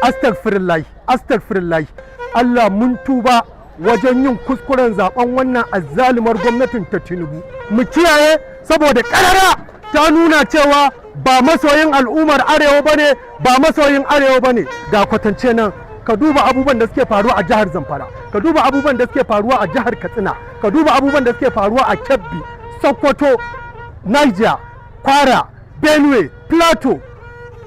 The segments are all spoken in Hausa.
Astagfirullah, astagfirullah. Allah mun tuba wajen yin kuskuren zaben wannan azzalumar gwamnatin ta Tinubu. Mu kiyaye, saboda karara ta nuna cewa ba masoyin al'ummar Arewa bane, ba masoyin Arewa bane. Ga kwatance nan, ka duba abubuwan da suke faruwa a jihar Zamfara, ka duba abubuwan da suke faruwa a jihar Katsina, ka duba abubuwan da suke faruwa a Kebbi, Sokoto, Niger, Kwara, Benue, Plateau,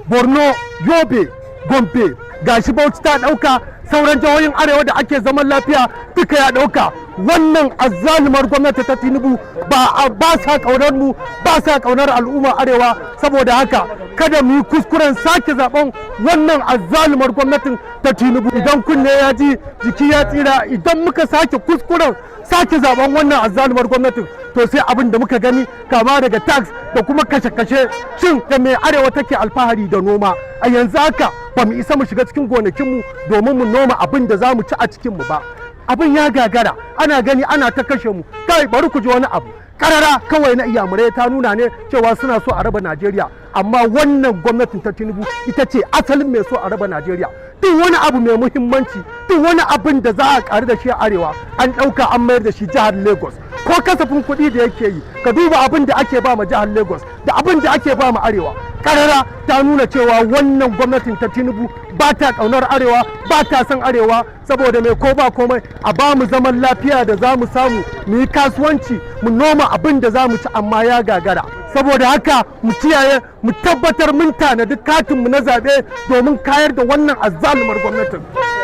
Borno, Yobe, Gombe. Gashi Bauchi ta ɗauka, sauran jihohin Arewa da ake zaman lafiya duka ya ɗauka. Wannan azzalumar gwamnati ta Tinubu ba sa ƙaunar mu, ba sa ƙaunar al'umma Arewa. Saboda haka kada mu yi kuskuren sake zaben wannan azzalumar gwamnatin ta Tinubu. Idan kunne ya ji, jiki ya tsira. Idan muka sake kuskuren sake zaben wannan azzalumar gwamnatin, to sai abin da muka gani, kama daga tax da kuma kashe-kashe. Shin da mai Arewa take alfahari da noma? A yanzu haka ba mu isa mu shiga cikin gonakinmu domin mu noma abin da za mu ci a cikinmu ba. Abin ya gagara, ana gani ana ta kashe mu. Kai, bari ku ji wani abu karara kawai na Iyamurai ta nuna ne cewa suna so a raba Najeriya, amma wannan gwamnatin ta Tinubu ita ce asalin mai so a raba Najeriya. Duk wani abu mai muhimmanci, duk wani abin da za a karu da shi a Arewa, an ɗauka an mayar da shi jihar Lagos. Ko kasafin kuɗi da yake yi, ka duba abin da ake ba ma jihar Lagos da abin da ake ba ma Arewa. Karara ta nuna cewa wannan gwamnatin ta Tinubu ba ta ƙaunar Arewa, ba ta son Arewa. Saboda mai ko ba komai a ba mu zaman lafiya da za mu samu mu yi kasuwanci, mu noma abin da za mu ci, amma ya gagara. Saboda haka mu kiyaye, mu tabbatar mun tanadi katinmu na zaɓe domin kayar da wannan azzalumar gwamnatin.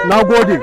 Na gode.